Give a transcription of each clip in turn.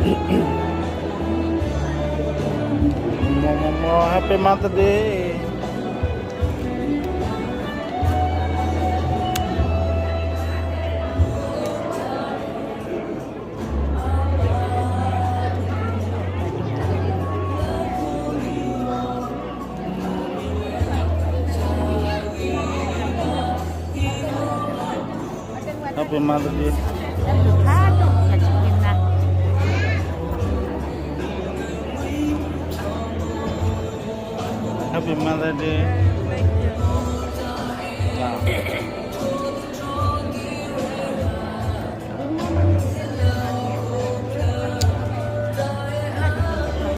Happy Mother's Day. Happy Mother's Day. Happy Mother's Day.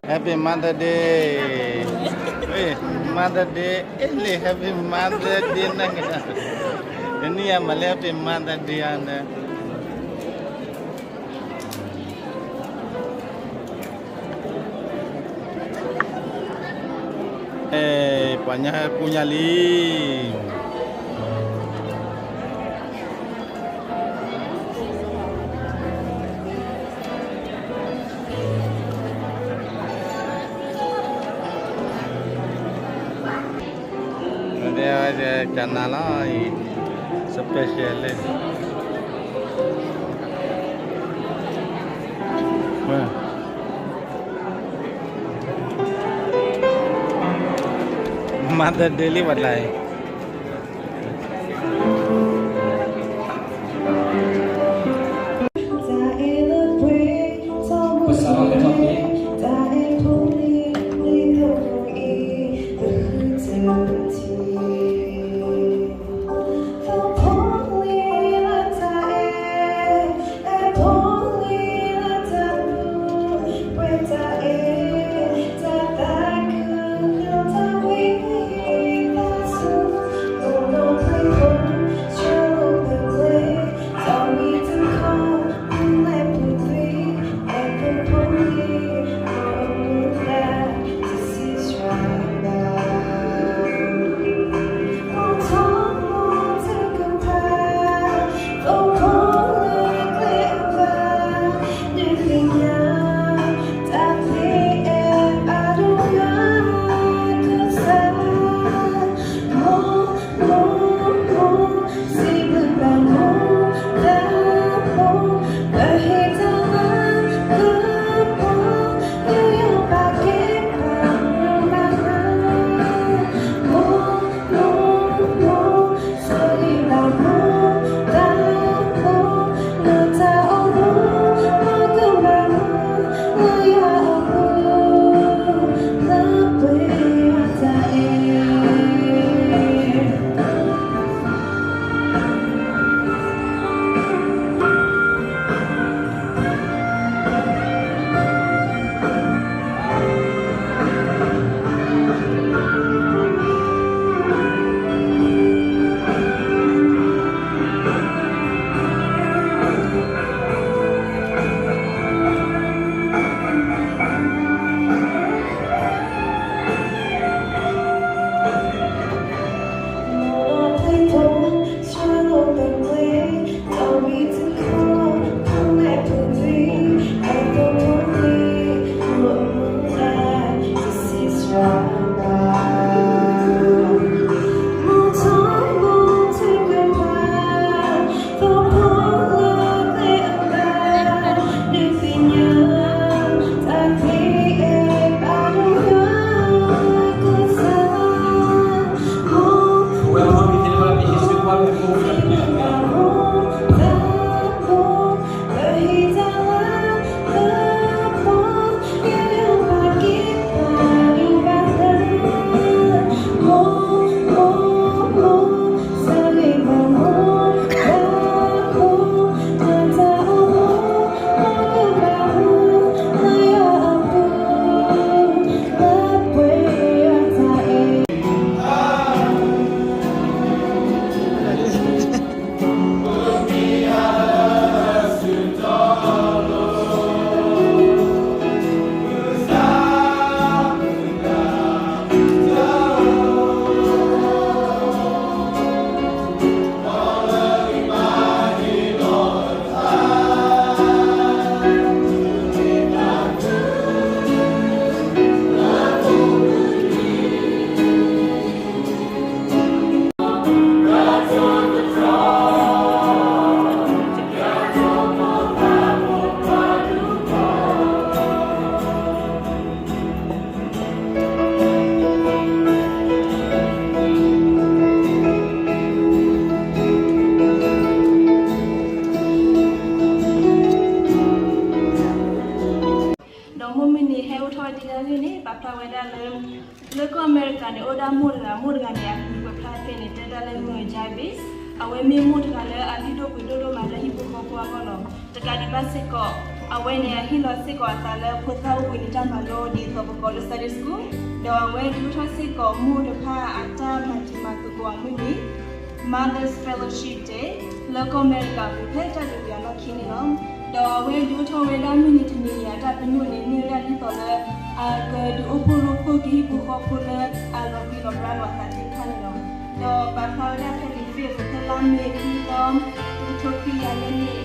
Happy Mother's Day. Mother's Day လံ Happy Mother's Day နၤ. တနံၤအံၤမၤလၢ Happy Mother's Day အံၤန့ၣ်. ပှၤညါဟဲကူညါလံ. ဒ်ဝဲကနၤလီၤအံၤ special လံ. Mother's Day လံ ပှၤတၢ်အံၤ. အဝဲမ့ၢ်မိၢ်တဂၤလၢအလုၢ်ဒိၣ်ပှ့ၤဒိၣ်ဒိၣ်မးလၢဟံၣ်ဖိဃီဖိအဂီၢ်လီၤ. တကးဒံးဘၣ်စ့ၢ်ကီး အဝဲန့ၣ်အဟ့ၣ်လီၤစ့ၢ်ကီးအသးလၢဖိသၣ်အိၣ်ဘှံးနံၤတၢ်မၤလိဒ်သိးပကိးလၢ Sunday School, ဒီးအဝဲဒုးအိၣ်ထီၣ်စ့ၢ်ကီးမိၢ်တဖၣ်အတၢ်မၤတံၤမၤသကိးအမုၢ်နံၤ Mothers Fellowship Day လၢကီၢ်အမဲရကၤပူၤဖဲတၢ်ဒုးပယီၤအလီၢ်ခံန့ၣ်လီၤ. ဒီးအဝဲဒုးအိၣ်ထီၣ်ဝဲဒၣ်မုၢ်နံၤတနံၤအံၤ အတၢ်ပညိၣ်န့ၣ် မ့ၢ်ဝဲဒၣ်ဒ်သိးလၢ အကဒုးအိၣ်ဖှိၣ်ရိဖှိၣ်က့ၤဟံၣ်ဖိဃီဖိလၢအလီၤဘှံးလီၤဘှါလိာ်အသးသ့ၣ်တဖၣ်န့ၣ်လီၤ. ဒီးပာ်ဖျါဝဲဒၣ်ဖဲန့ၣ် Facebook ဖဲလါမ့ၤခံသီ တကထိခွံကယၤယဲၢ်နံၣ်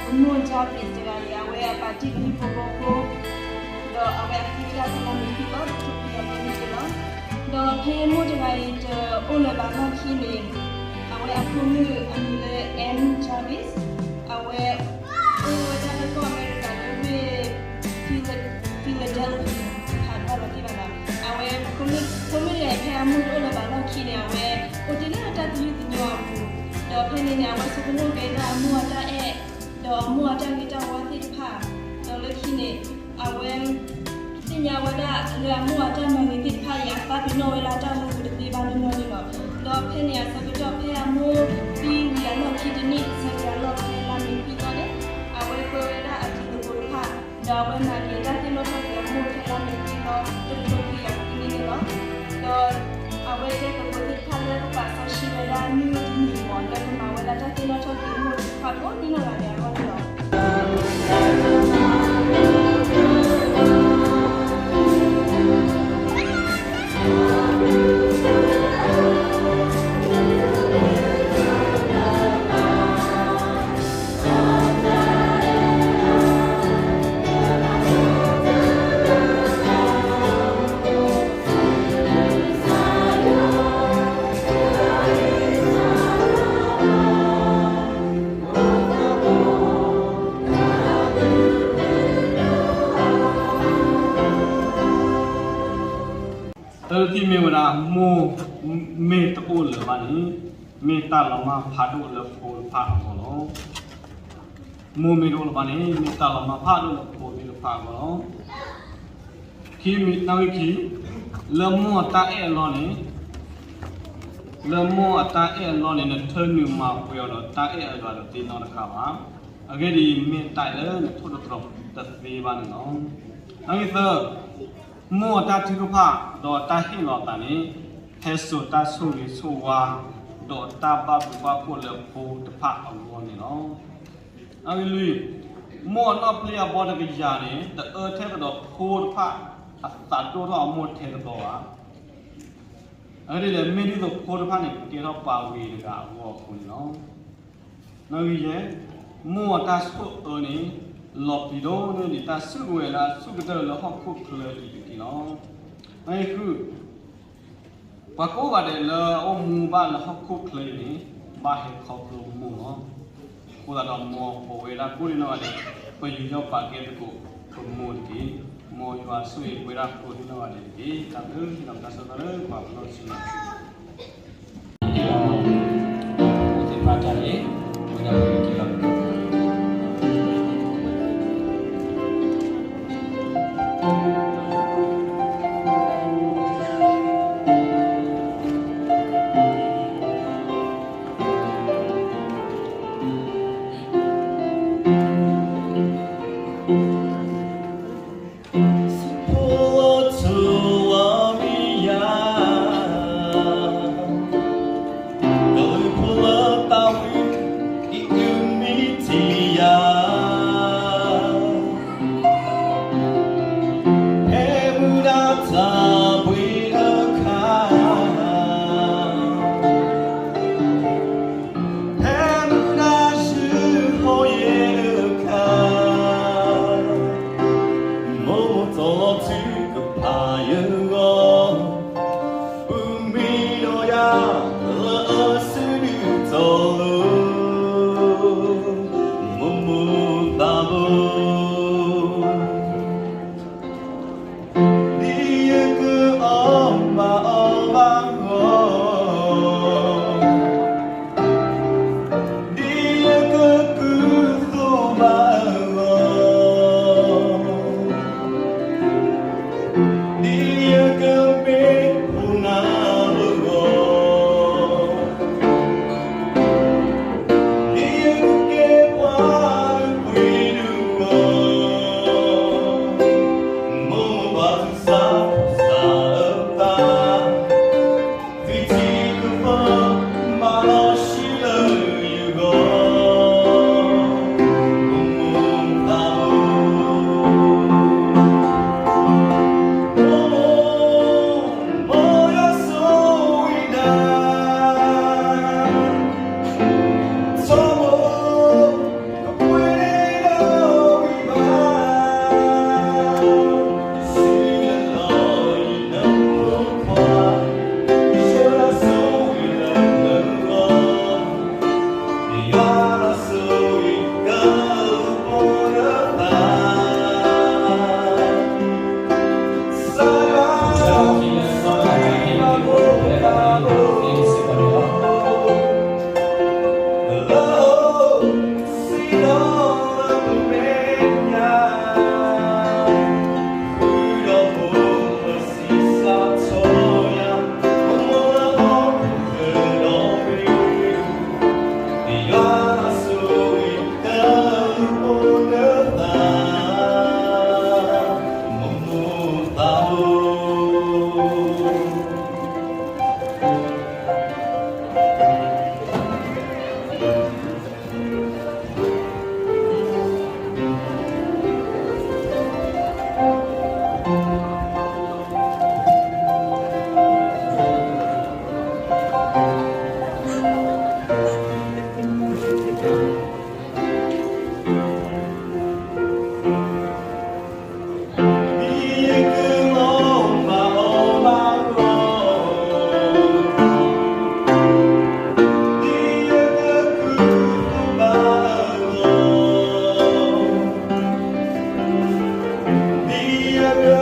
ပမိၢ် Jarvis တဂၤန့ၣ် အဝဲအပာ်တ့ၢ်က့ၤဟံၣ်ဖိဃီဖိ ဒီးအဝဲအဃ့ဝဲဒၣ်ဖဲလါမ့ၤခံသီ တကထိခွံကယၤယဲၢ်နံၣ်န့ၣ်လီၤ. ဒီးဖဲမိၢ်တဂၤအံၤတအိၣ်လၢၤဘၣ်အလီၢ်ခံန့ၣ် အဝဲအဖိမုၣ်အမံၤလၢ Ann Jarvis အဝဲ အိၣ်ဝဲဒၣ်လၢကီၢ်အမဲရကၤလၢမ့ၢ် Phila- Philadelphia ဖးဘၣ်လီၤတံၢ်ဘၣ်နီၤ. အဝဲ ဖိမုၣ်တဂၤအံၤ ဖဲအမိၢ်တအိၣ်လၢၤဘၣ်အလီၢ်ခံန့ၣ် အဝဲအိၣ်တ့ၢ်လၢတၢ်သယုၢ်သညိအပူၤ, ဒီးဖဲန့ၣ်န့ၣ် အဝဲဆိကမိၣ်က့ၤဒၣ်အမိၢ်အတၢ်အဲၣ် ဒီးအမိၢ်အတၢ်ဂ့ၤတၢ်ဝါသ့ၣ်တဖၣ်, ဒီးလၢခံန့ၣ် အဝဲ သ့ၣ်ညါဝဲဒၣ်လၢအမိၢ်အတၢ်မၤဂ့ၤသ့ၣ်တဖၣ်အံၤ အသးပ့ၤနီၣ်ဝဲလၢအတၢ်အိၣ်မူပူၤတသ့ဘၣ်နီတဘျီန့ၣ်လီၤ. ဒီးဖဲန့ၣ်အဆၢကတီၢ် ဖဲအမိၢ်သံဝံၤအလီၢ်ခံတနံၣ် ဆၢက့ၤအလီၢ်ဖဲလါမ့ၤခံသီန့ၣ် အဝဲကွဲဝဲဒၣ်အတံၤသကိးတဖၣ်, ဒီးအဝဲမၤက့ၤတၢ်သ့ၣ်နီၣ်ထီၣ်က့ၤအမိၢ်ဖဲလါမ့ၤခံသီ တကထိခွံကယၤခွံနံၣ်န့ၣ်လီၤ. ဒီးအဝဲတဲသကိးသ့ၣ်တဖၣ်လၢပာ်စီဆှံဝဲဒၣ်မုၢ်တနံၤအံၤ လၢကမၤဝဲဒၣ်တၢ်သ့ၣ်နီၣ်ထီၣ်က့ၤအမိၢ်သ့ၣ်တဖၣ်ကိးဒ်နီၢ်ဂၤဒဲးအဂီၢ်န့ၣ်လီၤ. တၢ်တထံၣ်မ့ၢ်ဝဲဒၣ် မိၢ်မ့ၢ်တအိၣ်လၢၤဘၣ်န့ၣ် မ့ၢ်တၢ်လီၤမၢ်ဖးဒိၣ်လၢဖိတဖၣ်အဂီၢ်လီၤ. မိၢ်မ့ၢ်တအိၣ်လၢၤဘၣ်န့ၣ် မ့ၢ်တၢ်လီၤမၢ်ဖးဒိၣ်လၢဖိသ့ၣ်တဖၣ်အဂီၢ်လီၤ. ခံမံၤ နၣ်ဂံၢ်ခံ, လၢမိၢ်အတၢ်အဲၣ်အလီၢ်န့ၣ်, လၢမိၢ်အတၢ်အဲၣ်အလီၢ်န့ၣ် နထၢနုာ်မၤပှဲၤအီၤဒီးတၢ်အဲၣ်အဂၤတသ့နီတခါဘၣ်. အဂ့ၢ်ဒ်အံၤ, မ့ၢ်တၢ်အဲၣ်လၢနထိၣ်သတြီၤတသ့ဘၣ်န့ၣ်လီၤ. နၣ်ဂံၢ်သၢ, မိၢ်အတၢ်ထုကဖၣ် ဒီးတၢ်ဟ့ၣ်လီၤအသးန့ၣ် ဟဲစိာ်တၢ်ဆိၣ်ဂ့ၤဆိၣ်ဝါ ဒီးတၢ်ဘၣ်ဘျုးဘၣ်ဖှိၣ်လၢဖိတဖၣ်အဂီၢ်န့ၣ်လီၤ. နၣ်ဂံၢ်လွံၢ်, မိၢ်အနီၣ်ဖျ့အဘီတကယၤန့ၣ် တအၢထဲကဒီးဖိတဖၣ်အသးဒိၣ်ထီၣ်အမိၢ်ထဲတဘျီဘၣ်. အဂ့ၢ်ဒ်လဲၣ်, မ့ၢ်ဒ်သိးဖိတဖၣ်န့ၣ် ကဲထီၣ်ပှၤဂ့ၤတဂၤအဂီၢ်အဃိန့ၣ်လီၤ. နၣ်ဂံၢ်ယဲၢ်, မိၢ်အတၢ်ဆိၣ်အၢန့ၣ် လီၤပျံၤဒိၣ်န့ၢ်ဒံးတၢ်စုကဝဲၤလၢအဆူၣ်ကတၢၢ်လၢဟီၣ်ခိၣ်ချၢအံၤတက့ၢ်လီၤ. နၣ်ဂံၢ်ဃု, ပှၤကိးဂၤဒဲးလၢအအိၣ်မူဘၣ်လၢဟီၣ်ခိၣ်ချၢအံၤန့ၣ် ဘၣ်ဟဲခီဖျိမိၢ်လီၤ. အဃိသတးဒီး မ်ပဝဲဒၣ်ကိးဒံနီၢ်ဂၤဒဲး ပယူးယီၣ်ပာ်ကဲသကိးပမိၢ်တက့ၢ်. မ်ယွၤဆိၣ်ဂ့ၤပဝဲဒၣ်ကိးဒံနီၢ်ဂၤဒဲးတက့ၢ်. တၢ်ဘျုးလီၤ တၢ်ဆၢကတီၢ်လၢပှၤပလီၢ်ဆူညါ သ့ၣ်တဖၣ်တၢ်န့ၣ် ဝဲဒၣ်ဝဲက့ၤလီၤ. ဒ်ယက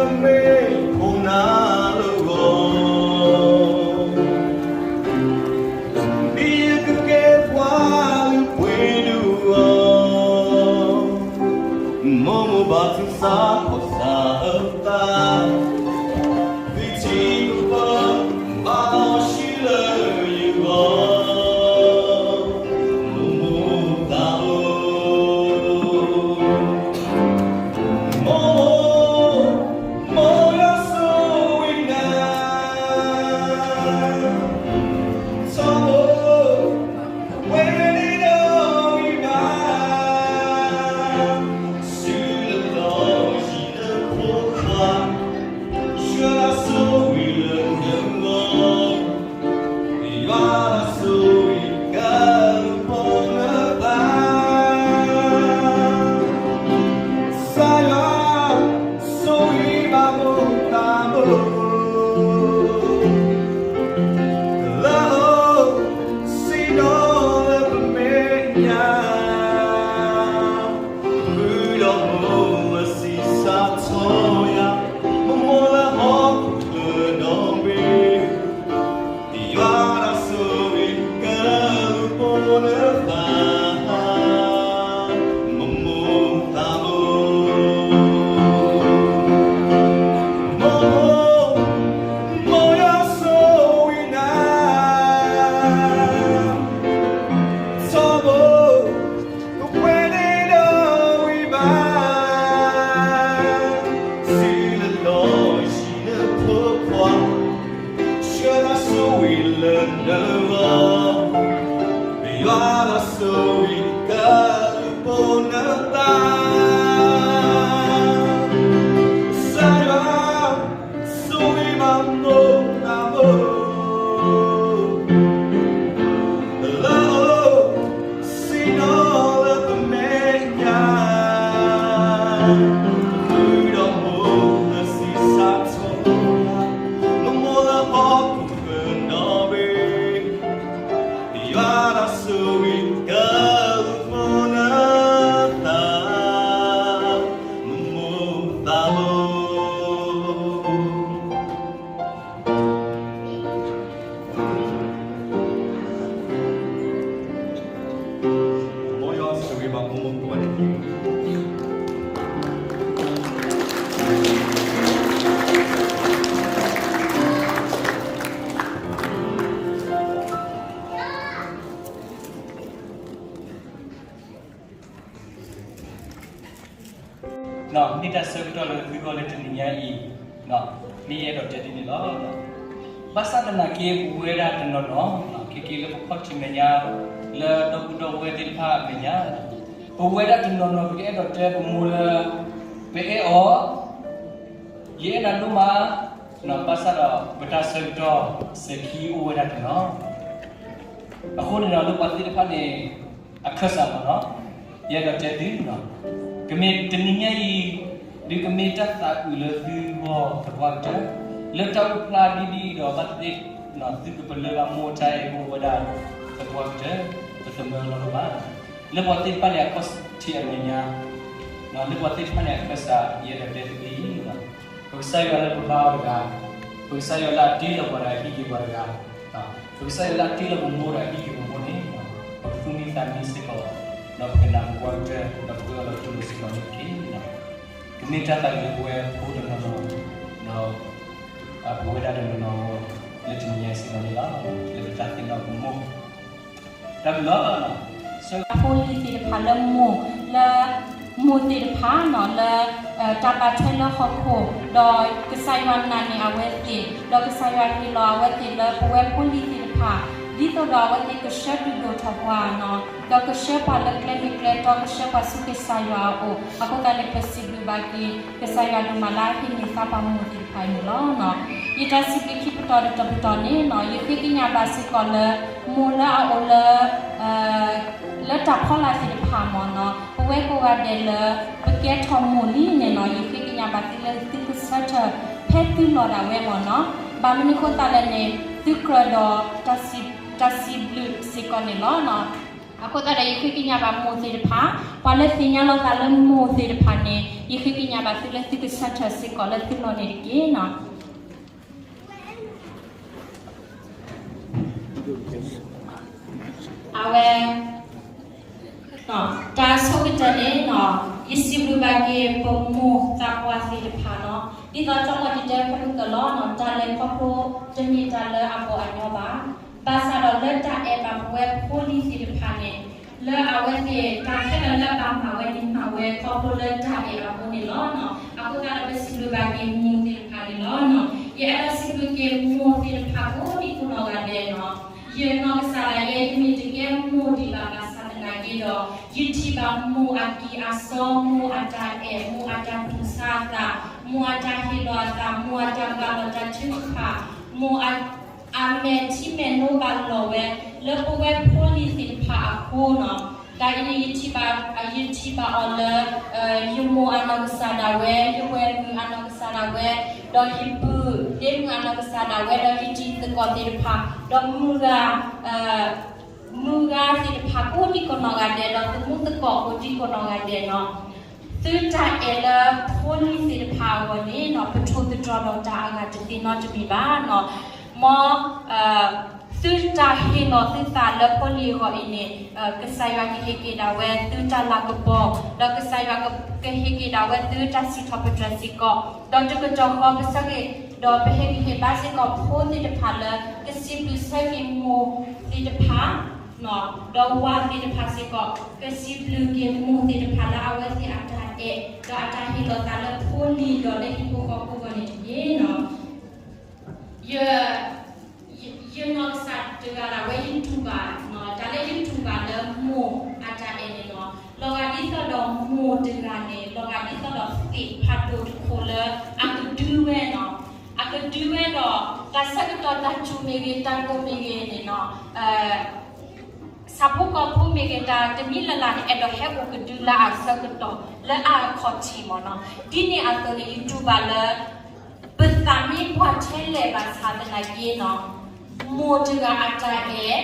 မ့ၢ်ခိၣ်နၢ်လၢဂီၢ်, ဒ်ယကကဲပှၤလုၢ်ပှ့ၤဒုးအီၤ, မိၢ်မိၢ်ဘၣ်သူၣ်စၢ်ခီၣ်စၢ်အသး, သုထံၣ်ကပၢၢ်ဘၣ်လီၤဆံးလၢယဂီၢ်, မိၢ်မိၢ်သးအိၣ် မိၢ်မိၢ်, မိၢ်ယွၤဆိၣ်ဂ့ၤနၤ, ဆိမိၣ်, ပှဲၤန့ၢ်ဒီးဝံဘၣ်, စုလီၢ်လီၢ်ယံၤလၢဖိခွါ, ဆှၢလၢဆိၣ်ဂ့ၤလၢနဂီၢ် ယွၤဆိၣ်ဂ့ၤကလူၤပိာ်နသး, ကစၢ်ယွၤ ဆိၣ်ဂ့ၤဘၣ်မိၢ်သးမိၢ်, လၢအအိၣ်စံၣ်ညီၣ်လၢပမဲာ်ညါ, ဃုာ်ဒီးမိၢ်လၢဆံးစၢ်ထီၣ်ယၤ, မိၢ်မိၢ်လၢဟီၣ်ခိၣ်ချၢဒီဘ့ၣ် ယွၤဆိၣ်ဂ့ၤကလူၤပိာ်နသး, မိၢ်မိၢ်သးမိၢ်, မိၢ်မိၢ်, မိၢ်ယွၤဆိၣ်ဂ့ၤနၤ, ဆိမိၣ်, ပှဲၤန့ၢ်ဒီးဝံဘၣ်, စုလီၢ်လီၢ်ယံၤလၢဖိခွါ ဆှၢလၢဆိၣ်ဂ့ၤလၢနဂီၢ်, ယွၤဆိၣ်ဂ့ၤကလူၤပိာ်နသး, ကစၢ်ယွၤ ဆိၣ်ဂ့ၤဘၣ်မိၢ်သးမိၢ်, လၢအအိၣ်စံၣ်ညီၣ်လၢပမဲာ်ညါ, ဃုာ်ဒီးမိၢ်လၢဆံးစၢ်ထီၣ်ယၤ, မိၢ်မိၢ်လၢဟီၣ်ခိၣ်ချၢဒီဘ့ၣ်, ယွၤဆိၣ်ဂ့ၤကလူၤပိာ်နသး, မိၢ်မိၢ်သးမိၢ်. မ်ယွၤဆိၣ်ဂ့ၤဘၣ်မိၢ်မိၢ်ကိးဂၤဒဲးတက့ၢ်. မ့ၢ်တၢ်ဆၢကတီၢ်လၢသုဂီၢ်လၢတနံၤညါအံၤ, မ့ၢ်ယအဲၣ်ဒိးတဲဒ်န့ၣ်လီၤ. ဘၣ်ဆၣ်သနာ်က့ ပဝဲဒၣ်တနီၤနီၤ, ခဲက့လၢပခီၣ်ထံးမဲာ်ညါ, လၢဒီပုၢ်ဒီဝဲၢ်သ့ၣ်တဖၣ်အမဲာ်ညါ, ပဝဲဒၣ်တနီၤနီၤ ပကအဲၣ်ဒိးတဲပမိၢ်လၢ ပအဲၣ်အီၤ, ယအဲၣ်နၤဒိၣ်မး, ဘၣ်ဆၣ်ဒီးပတၢ်ဆၢကတီၢ် စဲၤခံအိၣ်ဝဲဒၣ်တနီၤ အဃိန့ၣ်ဒီး လၢပှၤသ့ၣ်တဖၣ်န့ၣ် အခၢၣ်စးမ့ၢ်နီၤ, ယအဲၣ်ဒိးတဲသု, ကမ့ၢ်တနံၤညါအံၤ, ဒုးကမ့ၢ်တၢ်သးအုးလၢသုဂီၢ်သပှၢ်ကတၢၢ်, လၢတၢ်အိၣ်ဖျါဒ်ဒ်အံၤဒီး ဘၣ်သ့ၣ်သ့ၣ် သုကပလၢၢ်ဘၣ်မိၢ်တၢ်အဲၣ်မိၢ်ဝဲဒၣ်သပှၢ်ကတၢၢ်, ပသမၢလီၤဒိၣ်မး, လၢပှၤသ့ၣ်တဖၣ်န့ၣ်အခီၣ်ထံးအမဲာ်ညါ, လၢပှၤသ့ၣ်တဖၣ်န့ၣ်အခၢၣ်စး ယအဲၣ်ဒိးတဲသုအံၤ ပကစၢ်ယွၤလၢပဘါအီၤတဂၤ, ပကစၢ်ယွၤလၢအတ့လီၤပှၤတဂၤ ဟံးက့ၤပှၤတဂၤ, ပကစၢ်ယွၤလၢအတ့လီၤပမိၢ်တဂၤ ဟံးက့ၤပမိၢ်န့ၣ်, ပကသူၣ်မံသးမံစ့ၢ်ကီး, ဒီးပကနၢ်ပပှၤကတၢၢ် ဒီးပကအၢၣ်လီၤတူၢ်လိာ်စ့ၢ်ကီးန့ၣ်တက့ၢ်. ကမ့ၢ်တၢ်သးအုးလၢပဝဲဖိတနီၤနီၤ, ဒီးပဝဲဒၣ်တနီၤနီၤအဂီၢ် လၢတနံၤညါအံၤစ့ၢ်ကီးန့ၣ်လီၤ. လၢပတၢ်သ့ၣ်နီၣ်ပမိၢ်, တၢ်ဘျုးလီၤ. ဖိလံၤသ့ၣ်တဖၣ်လၢမိၢ်လၢ မိၢ်သ့ၣ်တဖၣ်နီၤ လၢ တၢ်ဘၣ်ထွဲလၢဟီၣ်ခိၣ်, ဒီးကစၢ်ယွၤနာ်န့ၢ်အဝဲသ့ၣ်, ဒီးကစၢ်ယွၤဟ့ၣ်လီၤအဝဲသ့ၣ်လၢပဝဲဖိလံၤသ့ၣ်တဖၣ်, ဒ်သိးဒီးအဝဲသ့ၣ်ကဆှၢဒုးဒိၣ်ထီၣ်ပှၤနီၤ, ဒီးကဆှၢပှၤလၢကျဲမ့ၢ်ကျဲတီ ကဆှၢပှၤဆူကစၢ်ယွၤအအိၣ်. အဃိသတးန့ၣ် ပစံးဘျုးဘၣ်က့ၤ ကစၢ်ယွၤဒိၣ်မးလၢအဟ့ၣ်န့ၢ်သးပှၤမိၢ်သ့ၣ်တဖၣ်အံၤန့ၣ်လီၤ. ယတၢ်စံးဘျုးခံပတီၢ်တတီၢ်ပတီၢ်န့ၣ်နီၤ ယဃ့ကညးဘၣ်စ့ၢ်ကီးလၢ မိၢ်လၢအအိၣ်လၢ လၢတၢ်ဖီလာ်သ့ၣ်တဖၣ်မ့ၢ်နီၤ, ပဝဲကိးဂၤဒဲးလၢ ပကဲထီၣ်မိၢ်လံန့ၣ်နီၤ, ယဃ့ကညးဘၣ်သုလၢသုကဆၢထၢၣ် ဖဲသုလီၤဒၣ်ဝဲမ့ၢ်နီၤ, ဘၣ်မနုၤဃိသတးလဲၣ်န့ၣ် သုကြၢးဒီး တၢ်စံးဘျုးစ့ၢ်ကီးန့ၣ်လီၤ. အဃိသတးဒီး ယဃ့ကညးဘၣ်မိၢ်သ့ၣ်တဖၣ်, ပှၤလၢသ့ၣ်ညါလီၤသးလၢမိၢ်သ့ၣ်တဖၣ်န့ၣ် ယဃ့ကညးဘၣ်သုလၢသုကဆၢထၢၣ်စ့ၢ်ကီးလၢသုလီၢ်န့ၣ်တက့ၢ်နီၤ. အဝဲ တၢ်ဆိကတၢၢ်န့ၣ် ယစံးဘျုးဘၣ်က့ၤပမိၢ်သးပှၢ်သ့ၣ်တဖၣ်နီၤ, ဒ်သိးကၠီမီၤဒံတဲဖဲမုၢ်ကၢၢ်လီၤနီၤ, တၢ်လဲၤခီဖျိတမ့ၢ်တၢ်လၢအဘီအညီဘၣ်. ဘၣ်ဆၣ်ဒီးလၢတၢ်အဲၣ်ဘၣ်ပဝဲဖိလံၤသ့ၣ်တဖၣ်န့ၣ် လၢအဝဲသ့ၣ်တၢ်ခဲလၢာ်လၢအဘၣ်မၤဝဲန့ၣ် မၤဝဲခီဖျိလၢတၢ်အဲၣ်အဃိန့ၣ်လီၤ. အဃိသတးဒီးပစံးဘျုးဘၣ်က့ၤမိၢ်သ့ၣ်တဖၣ်န့ၣ်လီၤ. ယအဲၣ်ဒိးစံးဘျုးက့ၤမိၢ်သ့ၣ်တဖၣ်ကိးဒံကိးနီၢ်ဂၤဒဲးနီၤ, ယနီၢ်ကစၢ်ဒၣ်ယဲ ယမ့ၢ်တကဲမိၢ်ဒံးဘၣ်ဘၣ်ဆၣ်သနာ်က့ဒီး ယထံၣ်ဘၣ်မိၢ်အကံၢ်အစီ, မိၢ်အတၢ်အဲၣ်, မိၢ်အတၢ်တူၢ်ဆါအသး, မိၢ်အတၢ်ဟ့ၣ်လီၤအသး, မိၢ်အတၢ်ပာ်လီၤတၢ်ထုကဖၣ်, မိၢ်အမဲာ်ထံမဲာ်နိဘၣ်လီၤဝဲ လၢပဝဲဖိလံၤသ့ၣ်တဖၣ်အဃိနီၤ. တၢ်အံၤန့ၣ် ယထံၣ်ဘၣ်အီၤလၢ ယမိၢ်အနီၢ်ကစၢ်ဒၣ်ဝဲ, ယဝဲၢ်မုၣ်အနီၢ်ကစၢ်ဒၣ်ဝဲ, ဒီးယပုၢ်ဒ့မုၣ်အနီၢ်ကစၢ်ဒၣ်ဝဲ, ဒီးယတံၤသကိးသ့ၣ်တဖၣ်, ဒီးမုၢ်ဂၤ မုၢ်ဂၤသ့ၣ်တဖၣ်ကိးဒံကိးနီၢ်ဂၤဒဲး, ဒီးသုမူသကိးကိးဒံကိးနီၢ်ဂၤဒဲးနီၤ, သုတၢ်အဲၣ်လၢဖိလံၤသ့ၣ်တဖၣ်အဂီၢ်န့ၣ်နီၤ, ပထိၣ်သတြီၤဒီးတၢ်အဂၤတသ့နီတမံၤဘၣ်နီၤ. မ် သုတၢ်ဟ့ၣ်လီၤသုသးလၢဖိလံၤအဂီၢ်အံၤန့ၣ် ကစၢ်ယွၤကဟ့ၣ်က့ၤဒၣ်ဝဲသုတၢ်လၤကပီၤ, ဒီးကစၢ်ယွၤကဟ့ၣ်က့ၤဒၣ်ဝဲသုတၢ်စံးထီၣ်ပတြၢၤစ့ၢ်ကီး, ဒီးတကတီၢ်ဃီပဆၢက့ၤ ဒီးပဟ့ၣ်ဂံၢ်ဟ့ၣ်ဘါစ့ၢ်ကီးဖိသ့ၣ်တဖၣ်လၢ ကစံးဘျုးဆၢက့ၤမိၢ်သ့ၣ်တဖၣ် ဒီးဝၤသ့ၣ်တဖၣ်စ့ၢ်ကီး ကစံးဘျုးက့ၤမိၢ်သ့ၣ်တဖၣ်လၢအဝဲသ့ၣ်အတၢ်အဲၣ် ဒီးအတၢ်ဟ့ၣ်လီၤသးလၢဖိလံၤဒီးလၢဟံၣ်ဖိဃီဖိအဂီၢ်န့ၣ်တက့ၢ်နီၤ. ယ ယနီၢ်ကစၢ်တဂၤဒၣ်ဝဲ ယတူၢ်ဘၣ် တၢ်လၢယတူၢ်ဘၣ်လၢမိၢ်အတၢ်အဲၣ်န့ၣ်လီၤ. လီၤဂာ်ဒ်သိးဒီးမိၢ်တဂၤန့ၣ် လီၤဂာ်ဒ်သိးဒီးသ့ၣ်ဖးဒိၣ်တခိၣ်လၢအကဒုဝဲနီၤ. အကဒုဝဲဒီး တၢ်ဆၢကတီၢ်တၢ်စူၤမ့ၢ်ဂ့ၤ တၢ်ကိၢ်မ့ၢ်ဂ့ၤန့ၣ်နီၤ ဆၣ်ဖိကီၢ်ဖိမ့ၢ်ဂ့ၤ တၢ်တမံၤလၢ်လၢ်န့ၣ် အဲၣ်ဒိးဟဲအိၣ်ကဒုလၢအဆၢကတီၢ် လၢအအခီၣ်ထံးမ့ၢ်နီၤ. ဒ်န့ၣ်အသိးန့ၣ် ယတူၢ်ဘၣ်လၢ ပသးမ့ၢ်ပှၢ်ထဲလဲၣ်ဘၣ်ဆၣ်သနာ်က့နီၤ မိၢ်တဂၤအတၢ်အဲၣ်,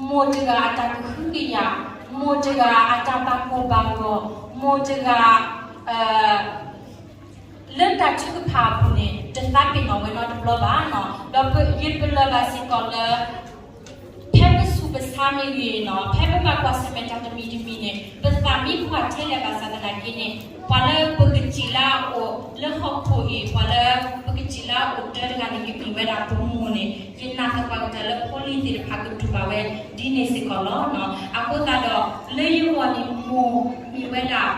မိၢ်တဂၤအတၢ်ကဟုကယာ်, မိၢ်တဂၤအတၢ်ဘၣ်ကိၢ်ဘၣ်ဂီၤ, မိၢ်တဂၤ လၢတၢ်ထုကဖၣ်အပူၤန့ၣ် တသးပ့ၤနီၣ်ဝဲနီတဘျီဘၣ်နီၤ. ဒီးယပလၢၢ်ဘၣ်စ့ၢ်ကီးလၢ ဖဲပဆူးပဆါမ့ၢ်ဂ့ၤနီၤ, ဖဲပဘၣ်ကွၢ်ဆၢၣ်မဲာ်တၢ်တမံၤတမံၤန့ၣ် ပသးမ့ၢ်ပှၢ်ထဲလဲၣ်ဘၣ်ဆၣ်သနာ်က့န့ၣ် ပှၤလၢပကစံးလၢအအိၣ်လၢဟီၣ်ခိၣ်အံၤ ပှၤလၢပကစံးလၢအအိၣ်တၢတဂၤန့ၣ် ကမ့ၢ်ဝဲဒၣ်ပမိၢ်န့ၣ် ယနာ်သပှၢ်ကတၢၢ်လၢဖိလံၤသ့ၣ်တဖၣ်ကတူၢ်ဘၣ်ဝဲ ဒ်န့ၣ်စ့ၢ်ကီးလီၤ. အဃိသတးဒီး လၢယဂီၢ်န့ၣ် မိၢ်မ့ၢ်ဝဲဒၣ်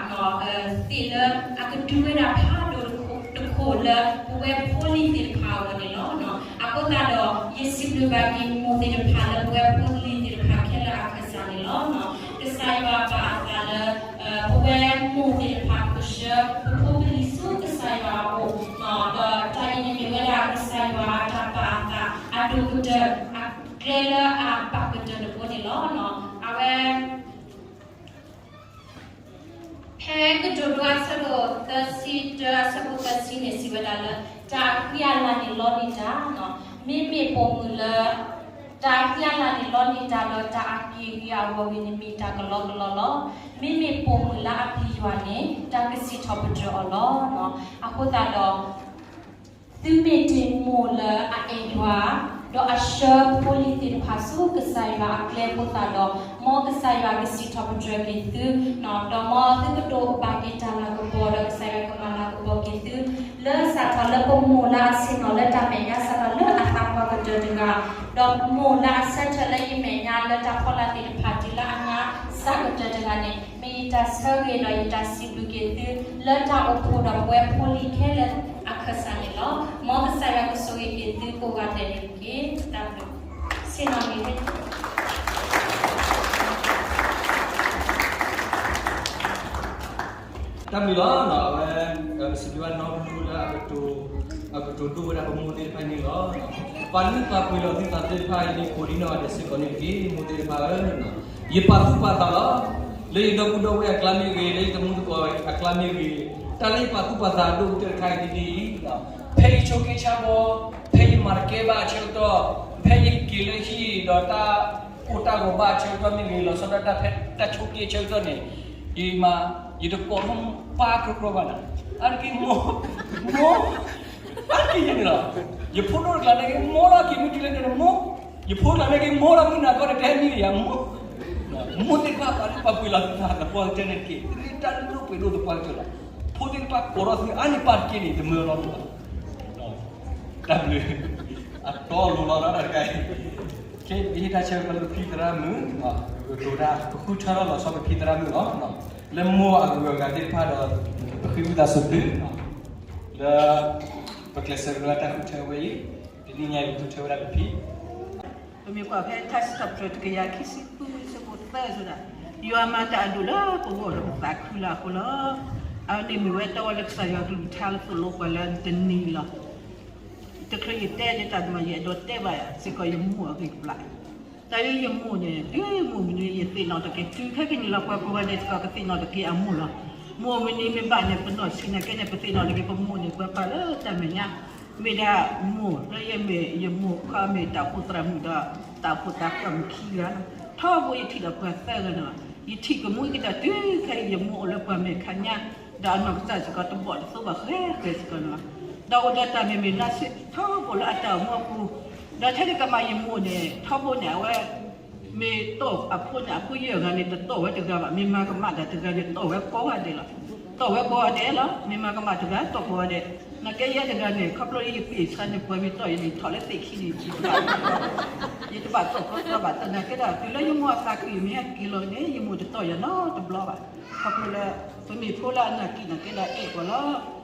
သ့ၣ်လၢအကဒုဝဲဒၣ်ဖးဒိၣ်တခိၣ်လၢပဝဲဖိလံၤသ့ၣ်တဖၣ်အဂီၢ်န့ၣ်လီၤ. အဃိသတးဒီး ယစံးဘျုးဘၣ်က့ၤမိၢ်သ့ၣ်တဖၣ်လၢပဝဲဖိလံၤသ့ၣ်တဖၣ်ခဲလၢာ်အခၢၣ်စးန့ၣ်လီၤ. ကစၢ်ယွၤပာ်အသးလၢ ပဝဲမိၢ်သ့ၣ်တဖၣ်ကဆှၢ ပဖိပလံၤဆူကစၢ်ယွၤအအိၣ်, ဒီးတၢ်အံၤန့ၣ်မ့ၢ်ဝဲဒၣ်ကစၢ်ယွၤအတၢ်ပာ်အသး အဒိၣ်ကတၢၢ် အကျဲလၢအဘၣ်ကတၢၢ်တဘိန့ၣ်လီၤ. အဝဲ ဖဲကတိၤဒိအဆၢဒိၣ်သၢဆံတၢ အဆၢဖိသၢဆံန့ၣ် စံးဝဲဒၣ်လၢ တၢ်အဃံအလၤန့ၣ်လီန့ၢ်တၢ်, မ့မ့ၢ်ပိာ်မုၣ်လၢ တၢ်အဃံအလၤန့ၣ်လီန့ၢ်တၢ်ဒီး တၢ်အက့ၢ်ဂ့ၤအဂီၢ်ဂ့ၤန့ၣ် မ့ၢ်တၢ်ကလီကလီလီၤ. မ့မ့ၢ်ပိာ်မုၣ်လၢအပျံၤယွၤန့ၣ် တၢ်ကစံးထီၣ်ပတြၢၤအီၤလီၤ. အဃိသတးဒီး သုမ့ၢ်တ့ၢ်မိၢ်လၢအအဲၣ်ယွၤ, ဒီးအဆှၢဖိလံၤသ့ၣ်တဖၣ်ဆူကစၢ်ယွၤအကျဲအဃိသတးဒီး မ်ကစၢ်ယွၤကစံးထီၣ်ပတြၢၤက့ၤသု, ဒီးမ်သုကဒိးဘၣ်က့ၤတၢ်လၤကပီၤ ဒီးကစၢ်ယွၤကမၤလၤကပီၤက့ၤသု, လၢစးထီၣ်လၢပမိၢ်လၢအဆ့ၣ်နီၤလၢတၢ်မဲာ်ညါ စးထီၣ်လၢအသးပှၢ်ကတၢၢ်တဂၤ, ဒီးမိၢ်လၢအဆၢထၢၣ်လၢယမဲာ်ညါလၢတၢ်ဖီလာ်သ့ၣ်တဖၣ်တုၤလၢအညါစးကတၢၢ်တဂၤန့ၣ် မ့ၢ်ယ တၢ်ဆၢဂ့ၤဒီးယတၢ်စံးဘျုးက့ၤသု လၢတၢ်အိၣ်ဖှိၣ်ဒီးပဝဲဖိလံၤခဲလၢာ်အခၢၣ်စးန့ၣ်လီၤ. မ်ကစၢ်ယွၤကဆိၣ်ဂ့ၤက့ၤသုကိးဂၤဒဲးန့ၣ်တက့ၢ်. တၢ်ဘျုး ဆ့ၣ်နီၤန့ၣ် တၢ်ဘျုးလီၤ. အဝဲ ပစံးဘျုးဘၣ်နီၢ်ကစၢ်လၢ အကတိၤဒိၣ်ဝဲဒၣ်ပမိၢ်သ့ၣ်တဖၣ်န့ၣ်လီၤ. ပာ်လုၢ်ပာ်ပှ့ၤလီၤသုသးသ့ၣ်တဖၣ်အံၤန့ၣ် ကိးဒံနီၢ်ဂၤဒဲးစ့ၢ်ကီးန့ၣ်တက့ၢ်. မိၢ်သ့ၣ်တဖၣ်ဧၢ, ယပာ်သူၣ်ပာ်သးလီၤ. လၢယဒီပုၢ်ဒီဝဲၢ်အကျါမ့ၢ်ဂ့ၤ, လၢယတံၤသကိးအကျါမ့ၢ်ဂ့ၤ, တၢ်လၢယပာ်သူၣ်ပာ်သးဒိၣ်ကတၢၢ်တခါအံၤဒ်အံၤ, ဖဲယဆိးက့ဆါဘီ, ဖဲယမၤတကဲဘၣ်အဆၢကတီၢ်, ဖဲယက့ၤလၢဟံၣ်ဒီးတၢ်ကိၢ်တၢ်ဂီၤဘၣ်အဆၢကတီၢ်မ့ၢ်ဂ့ၤ, လီၤဆီဒၣ်တၢ်ဖဲတၢ်ဆိးက့အဆၢကတီၢ်န့ၣ်, ယမၤ, ယတကိးမိၢ်ပၢ်ကြီကြီဘၣ်နီၤ. အါတက့ၢ်မိၢ်, မိၢ်, အါတက့ၢ်ယဲန့ၣ်လီၤ. ယဖိဒိၣ်တကျါန့ၣ်က့ၤ မိၢ်လီၤက့ၤမုၢ်တုၤလၢန့ၣ်မိၢ်, ယဖိတကျါန့ၣ်က့ၤ မိၢ်လီၤမုၢ်နၤကီၢ်န့ၣ် တဲမံၤယၤမိၢ်. မိၢ်သ့ၣ်တဖၣ်ပာ်လုၢ်ပာ်ပှ့ၤလီၤသုသးသပှၢ်ကတၢၢ်န့ၣ်တက့ၢ်. သုမ့ၢ်တၢ်လုၢ်ဒိၣ်ပှ့ၤဒိၣ်သပှၢ်ကတၢၢ်လီၤ. ဖိသ့ၣ်တဖၣ်ကိးထီၣ်သုအါန့ၢ်ပၢ်တက့ၢ်န့ၣ် တမၢလီၤလၢၤဘၣ်. တၢ်ဘျုး, အတီအလိၤလီၤတၢ်တခါအံၤ, ခဲအံၤပဟ့ၣ်တၢ်ဆၢကတီၢ်လၢပဖံသရၣ်မုၣ်, ပကတိၤတၢ် ပဃုထၢထီၣ်လီၤဆီပဖံသရၣ်မုၣ်လီၤ. လၢမိၢ်အဂုၤအဂၤသ့ၣ်တဖၣ်ဒီး ပဃ့ဝံသးစူၤသု, လၢ ပကျဲးစၢးကရၢတၢ်ဃုထၢဝဲအံၤ, တနံၤညါအံၤပဃုထၢဝဲဒၣ်ပဖံ ပမ့ၢ်ကွၢ်ဖဲထါစံးထီၣ်ပတြၢၤတကယၤခံဆံဃု ဆၢဖိသၢအသိးဒၣ်, ယွၤမၤတၢ်အဒိၣ်လၢပဂီၢ်လၢပသးခုလၢအဃိလီၤ. အဝဲန့ၣ်မ့ၢ်ဝဲတၢ်ဝဲလၢကစၢ်ယွၤကလုၢ်ကထါလၢသိၣ်လိပှၤလၢတနံၤလီၤ. တချုးယတဲလၢတၢ်ဒိၣ်မး ယအဲၣ်ဒိးတဲဘၣ်စ့ၢ်ကီးယမိၢ်အဂ့ၢ်ကပျၢ် တၢ်လၢယမိၢ်န့ၣ် တုၤမိၢ်မနုၤယသ့ၣ်နီၣ်တက့ၢ်, တုၤခဲကနံၣ်လီၤပှၤကိးဂၤဒဲးစ့ၢ်ကီးကသ့ၣ်နီၣ်တက့ၢ်အမိၢ်လီၤ. မိၢ်မနုၤမ့ၢ်ဘၣ်န့ၣ် ပနီၢ်ဆံးနာ်က့န့ၣ် ပသ့ၣ်နီၣ်တက့ၢ် ပမိၢ်န့ၣ်ပှၤပာ်လၢတၢ်မဲာ်ညါ, မ့ၢ်ဒၣ်မိၢ်လၢယမ့ၢ်ယမိၢ်ခီမ့ၢ်တၢ်အိၣ်ဖှိၣ်သရၣ်မုၣ်ဒီး တၢ်အိၣ်ဖှိၣ်သးပှၢ်မုၣ်ခံဂၤလီၤ. ထီဘိယထံၣ်ဒီးပှၤသၢဂၤန့ၣ်လီၤ. ယထံၣ်ကမှံကတၢၢ်တုၤခဲအံၤယမိၢ်အိၣ်လၢပှၢ်မဲာ်ခါညါ, ဒီးအနီၢ်ကစၢ်စ့ၢ်ကီးတဘီၣ်တသိဘၣ်ဃဲဃဲစ့ၢ်ကီးန့ၣ်လီၤ. ဒီးအိၣ်ဒီးတၢ်မဲာ်မ့ၢ်လါဆ့ထီဘိလၢအတၢ်အိၣ်မူအပူၤ, ဒီးထဲတကမၢ်ယမိၢ်န့ၣ် ထီဘိန့ၣ် အဝဲ မ့ၢ်တီၢ်အဖိန့ၣ် အဖိယဲၢ်ဂၤန့ၣ် တတီၢ်ဝဲတဂၤဘၣ်, မ့ၢ်မၤကမၣ်တၢ်တဂၤန့ၣ် တီၢ်ဝဲကိးဂၤဒဲးလီၤ. တီၢ်ဝဲကိးဂၤဒဲးလီၤ. မ့ၢ်မၤကမၣ်တဂၤ တီၢ်ကိးဂၤဒဲး, နာ်က့ယဲၢ်တဂၤန့ၣ် ခီဖျိလၢယပ့ၢ်ဆါန့ၣ် ပှၤမ့ၢ်တီၢ်ယၤန့ၣ် ထီၣ်လၢသ့ၣ်ခံန့ၣ် ယတဘၣ်, ယတဘၣ်တီၢ်ကီတီၢ်ဘၣ်, သနာ်က့ဒီး တုၤလၢယမိၢ်အသးကံၢ်မ့ၢ်ဟဲက့ၤလီၤန့ၣ် ယမိၢ်တတီၢ်ယၤနီတဘျီဘၣ်. ခီဖျိလၢ ပမ့ၢ်ဖိလၢအနာ်က့ၤနာ်က့ၤဒီးအဲၣ်ပှၤလီ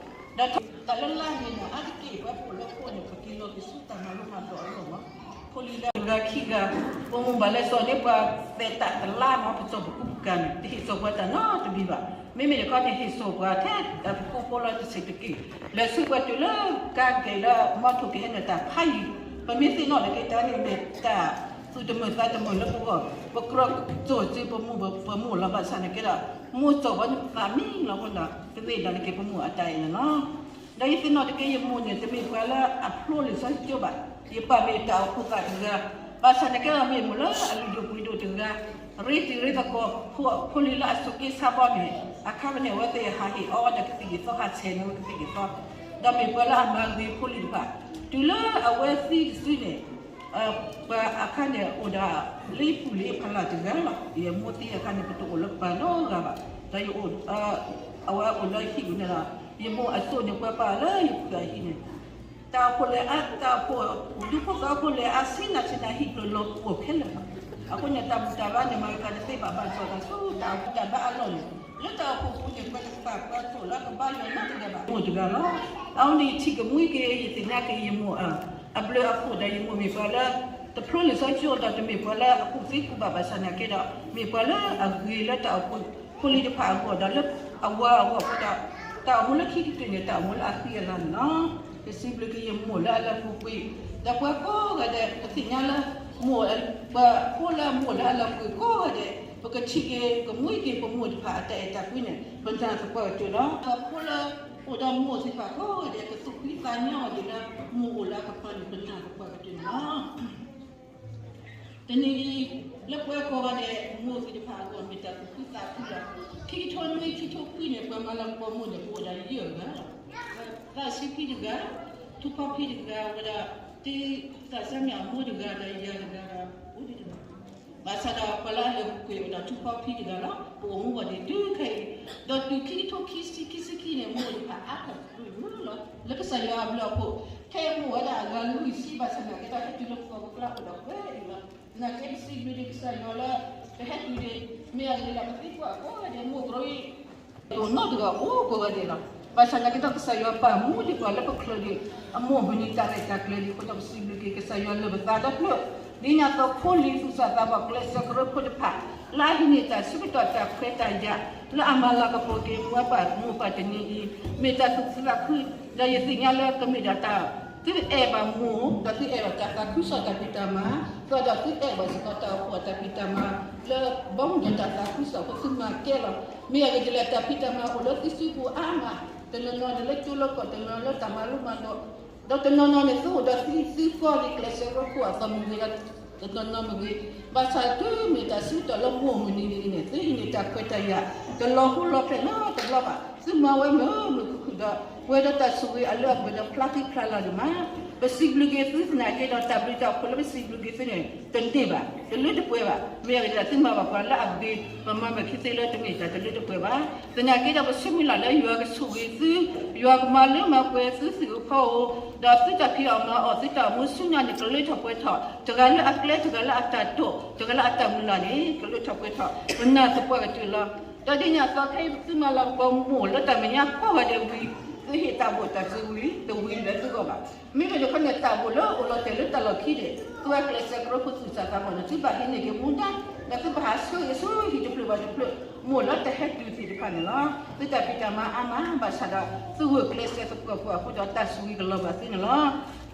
ၤ. ဒီးတၢ်လၢလါန့ၣ် အါတက့ၢ်ပှၤဖိလၢဖိန့ၣ် ပက့ၤလီၤက့ၤဆူတၢ်မၤလိမၤဒိးအဂီၢ်မး, ဖိလံၤလၢတဂၤခံဂၤ, ပမိၢ်ဘၣ်လဲၤစိာ်န့ၢ်ပှၤသဲးတၢ်တလါမး ပစိာ်ပကူပကၤန့ၣ် တဟ့ၣ်စိာ်ပှၤတၢ်နီတမံၤဘၣ်. မ့မ့ၢ်တခီန့ၣ် ဟ့ၣ်စိာ်ပှၤထဲတၢ်ပကိးဖိလီၤတဆံးတက့ၢ်, လဲၤဆူပှၤတုၤလၢကါက့ၤလၢမီထိၣ်ကဟဲနုာ်တၢ်ဖးယံၤ, ပမ့ၢ်သ့ၣ်နီၣ်တက့ၢ်တၢ်န့ၣ်မ့ၢ်တၢ်သူၣ်တမုာ်သးတမုာ်လၢပဂီၢ်, ပကြၢးစိာ်စုပမိၢ်ပမိၢ်လီၤ. ဘၣ်ဆၣ်နာ်က့ဒီး မိၢ်စိာ်ပှၤန့ၣ်သးမံလီၤအဃိဒီး တမ့ၢ်ဒၣ်နာ်က့ပမိၢ်အတၢ်အဲၣ်န့ၣ်လီၤ. ဒီးယသ့ၣ်နီၣ်တက့ၢ် ယမိၢ်န့ၣ် တမ့ၢ်ပှၤလၢအဖျိလံာ်စီဆှံကၠိဘၣ်. ယပၢ်မ့ၢ်တၢ်အိၣ်ဖှိၣ်သးတဂၤ, ဘၣ်ဆၣ်နာ်က့ဒီးမ့ၢ်မိၢ်လၢအလုၢ်ဒိၣ်ပှ့ၤဒိၣ်တဂၤ, ရ့တံၤရ့သကိး ဖိလံၤလၢအဆိးက့ဆါဘီန့ၣ် အခါဝဲန့ၣ် အဝဲသ့ၣ်ဟးဟ့ၣ်အီဝဲဒီးကသံၣ်ကသီ ဟးဆဲးန့ၢ်ဝဲကသံၣ်ကသီ, ဒီးမ့ၢ်ပှၤလၢအမၤဂ့ၤဖိလံၤတဖၣ်, တုၤလၢအဝဲသံတစုန့ၣ် ပှၤအခါန့ၣ်အိၣ်ဒီး လၢယပုၢ်လၢယဖးလၢ်တဂၤလီၤ. ယမိၢ်သံအခါန့ၣ် ပတအိၣ်လၢပှၤနီတဂၤဘၣ်. ဒီးယအိၣ်, အဝဲအိၣ်လၢဟံၣ်ပူၤန့ၣ်ဒီး ယမိၢ်အစိၣ်န့ၣ် ပှၤပာ်လၢယပုၢ်အဟံၣ်န့ၣ်, တၢ်အိၣ်ဖှိၣ်လဲၤအါ, တၢ်အိၣ်ဖှိၣ်, ဒူဖိသဝီဖိလဲၤအါဆံးနၤဆံးနၤ ဟံၣ်ဖျိးလီၤပှီၢ်ခဲလၢာ်လီၤ. အဃိန့ၣ် တၢ်ဘူၣ်တၢ်ဘါန့ၣ် မၤကတၢ်တသ့ဘၣ် ဘၣ်ဆၣ်ဒီးဆူတၢ်ဘူၣ်တၢ်ဘါအလီၢ်န့ၣ် လၢတၢ်အိၣ်ဖှိၣ်ပူၤန့ၣ် ပှၤတကပာ်ပှၤစိာ်လၢကဘါယွၤနီတဂၤဘၣ် မိၢ်တဂၤလီၤ. အဃိန့ၣ် ယထံၣ်ကမှံက့ၤ ယသ့ၣ်ညါက့ၤယမိၢ်အဘျုးအဖှိၣ်ဒီး ယမိၢ်မ့ၢ်ပှၤလၢ တဖျိလံာ်စီဆှံကၠိဒီး တမ့ၢ်ပှၤလၢအကူၣ်သ့ကူၣ်ဘၣ်ဘၣ်ဆၣ်နာ်က့ဒီး မ့ၢ်ပှၤလၢအဂ့ၤလၢတၢ်အိၣ်ဖှိၣ်ဖိလံၤတဖၣ်အဂီၢ်ဒီးလၢအဝၤအဂီၢ်အဃိဒီး တၢ်အိၣ်မူလၢခံကတၢၢ်န့ၣ် တၢ်အိၣ်မူလၢအဃံအလၤန့ၣ်လီၤ. ယစံးဘျုးက့ၤယမိၢ်လၢအလၢပူၤကွံာ် ဒီးပှၤကိးဂၤဒဲး ပသ့ၣ်ညါလၢ မိၢ်, ပှၤဖိလၢမိၢ်လၢအလၢပူၤကွံာ်ကိးဂၤဒဲး ပကထံၣ်က့ၤကမှံက့ၤပမိၢ်တဖၣ်အတၢ်အဲၣ်တၢ်ကွံန့ၣ် ပနာ်သပှၢ်ကတၢၢ်လီၤ. ပှၤဖိလၢအိၣ်ဒီးမိၢ်သ့ၣ်တဖၣ်ကိးဂၤဒဲး ကသူၣ်ဖှံသးညီအီၤဒ်လၢ မိၢ်အိၣ်လၢအကပၤန့ၣ် ပနာ်သပှၢ်ကတၢၢ်န့ၣ်လီၤ. တနံၤအံၤ လၢပှၤကိးဂၤဒဲး မိၢ်သ့ၣ်တဖၣ်အဂီၢ် မ့ၢ်တၢ်သူၣ်ဖှံသးညီလီၤ. ခံကထိနွံ ခံကထိခွံန့ၣ် ပှၤမၤလၤကပီၤမိၢ်န့ၣ် ပအိၣ်ဒၣ်ယဲၢ်ဂၤလီၤ. သးစံဖံတဂၤ, ထူဖီဖံတဂၤ, ဝဲဒၣ် တံ, သးစၢ်မ့ၢ်အမိၢ်တဂၤ ဒီးယၤတဂၤဒီး အိၣ်ဒံးတဂၤ ဘၣ်ဆၣ်ဒီးပှၤလၢအလဲၤပူၤကွံာ်ဝဲဒၣ်ထူဖီဖံတဂၤလီၤ. ပအိၣ်မူဘၣ်ဒံးတုၤခဲအံၤ, ဒီးတုၤခံကထိခံဆံခံဆံခံန့ၣ် မိၢ်တဖၣ်အါထီၣ်တြူၢ်လီၤ. လၢကစၢ်ယွၤအဘျုးအဖှိၣ် ခဲအံၤမိၢ်ဝဲဒၣ်အဂၤလွံၢ်ဆံ ဘၣ်ဆၣ်နာ်က့ဒီး ဟဲတုၤလၢပှၤပကျါအိၣ်ဒီးပှဲၤအံၤလီၤ. နာ်က့ပစံးဘျုးဒံးကစၢ်ယွၤလၢ ပဟဲတုၤဒံး မ့ၢ်အဂ့ၢ်ဒ်လဲၣ် ပသံကွၢ်ကိးဂၤဒဲး မိၢ်ကရၢအံၤ တအိၣ်နီတဂၤအိၣ်ကိးဂၤဒဲးလီၤ. ဘၣ်ဆၣ်နာ်က့ဒီး ကစၢ်ယွၤပာ်မူဒံးပှၤလၢပချုးဒံး အမိၢ်မုၢ်နံၤတၢ်ရဲၣ်တၢ်ကျဲၤဒံးအဃိဒီး ပစံးဘျုးက့ၤကစၢ်ယွၤလၢပသးဒီဖျၢၣ် ဒ်န့ၣ်အသိးဖိလံၤသူၣ်စၢ်သးဘီၣ် ကျဲးစၢးကရၢဖိတဖၣ် လၢအဟံးန့ၢ်တၢ်ဆၢကတီၢ်တၢ်ခွဲးတၢ်ယာ် လၢအမၤလၤကပီၤက့ၤ မိၢ်ပၢ်မိၢ်ပၢ်တနံၤအံၤ မ့ၢ်တၢ်သူၣ်ခုသးခု ဒီးယသ့ၣ်ညါလၢကမ့ၢ်ဒၣ်တၢ် သုအဲၣ်ဘၣ်မိၢ် ဒီးသုအဲၣ်ဘၣ်တၢ်သးခုကစီၣ်တၢ်ဖံးတၢ်မၤ ဒီးသုအဲၣ်ဘၣ်စ့ၢ်ကီးတၢ်အိၣ်ဖှိၣ်အတၢ်ဖံးတၢ်မၤ လၢဘီမုၢ်ဒီးတၢ်သးခုကစီၣ်အဃိသုမၤကဲလီၤ. မ့ၢ်အဂ့ၢ်ဒ်လဲၣ် တၢ်ဖံးတၢ်မၤအိၣ်လၢသုစုပူၤအါမး တနီၤနီၤန့ၣ်လၢကၠိလၢကီၢ် တနီၤလၢတၢ်မၤလိမၤဒိး ဒီးတနီၤနီၤန့ၣ် သုအိၣ်ဒီးသုသံကွၢ်လံ ကျဲးစၢးကရၢခိၣ်အသီမ့ၢ်ဂ့ၤဒီး တနီၤနီၤမ့ၢ်ဂ့ၤ ဘၣ်ဆၣ်တုၤမ့ၢ်တၢ်ဆၢကတီၢ်လၢမိၢ်မုၢ်နံၤဒ်အံၤန့ၣ် သုဟံးန့ၢ်တၢ်ခွဲးတၢ်ယာ် တလီၤဃိလီၤဖျဲၣ်နီတဘျီဘၣ် သုမၤဝဲမုာ်မုာ်ခုၣ်ခုၣ်ဒီး ပှဲၤဒီးတၢ်ဆိၣ်ဂ့ၤအလၢအပှဲၤဒီးဖျါဃံဖျါလၤဒံးမး ပစံးဘျုးက့ၤသုသနာ်က့ဒီး တၢ်ဘျုးတၢ်ဖှိၣ်လၢပစံးဘျုးက့ၤသုန့ၣ် တန့ၢ်ဘၣ် တလၢတပှဲၤဘၣ် မ့ၢ်အဂ့ၢ်ဒ်လဲၣ် သုမၤဘၣ်ပှၤလၢအဂ့ၤ ပမၤဘၣ်ခံသ့လၢတမ့ၢ်တၢ်တလၢတပှဲၤဘၣ် သနာ်က့ဒီးပဆၢမုၢ်လၢ်လၢယွၤကဆိၣ်ဂ့ၤသု ယွၤကမၤလၢမၤပှဲၤသုသ့ၣ်ဧိၤဖီဧိၤ ဒီးသုတၢ်ဖံးအီၣ်မၤအီၣ် သုတၢ်အိၣ်မူဆူညါန့ၣ် ကလၢထီၣ်ပှဲၤထီၣ် တဂၤလၢအကျဲ တဂၤလၢအတၢ်တိာ် တဂၤလၢအတၢ်မုၢ်လၢ်န့ၣ် ကလၢထီၣ်ပှဲၤထီၣ် ပနာ်သပှၢ်ကတၢၢ်လီၤ. ဒီးဒ်န့ၣ်အသိးခဲအံၤ သုမၤလၤကပီၤမိၢ်လၢတၢ်မဲာ်ညါကိးဂၤဒဲးဝံၤ သုဟ့ၣ်တၢ်ဘိၣ်တၢ်စၢၤဝံၤ တဝံၤလၢသုဂီၢ်ဘၣ် မ့ၢ်တခီန့ၣ် တၢ်ဘိၣ်လၢအိၣ်လီၤတဲာ်လၢတၢ်လီၢ်ခံန့ၣ် သုဝဲကျဲးစၢးကရၢခိၣ်သူၣ်စၢ်သးဘီၣ်န့ၣ် သုဘၣ်ဟံးန့ၢ်က့ၤမူဒါ ဒီးသုဘၣ်ဟးဆှၢက့ၤဆူဟံၣ်တဖျၢၣ်ဘၣ်တဖျၢၣ် မိၢ်လၢတဟဲတုၤသ့ၣ်တဖၣ်န့ၣ်လီၤ. သုတၢ်ဖံးတၢ်မၤအါမး ဘၣ်ဆၣ်ဒီး သုဂုာ်ကျဲးစၢးသပှၢ်ပှၢ်အဃိဒီး တၢ်ဆိၣ်ဂ့ၤကလီၤဘၣ်သုန့ၣ်လီၤ.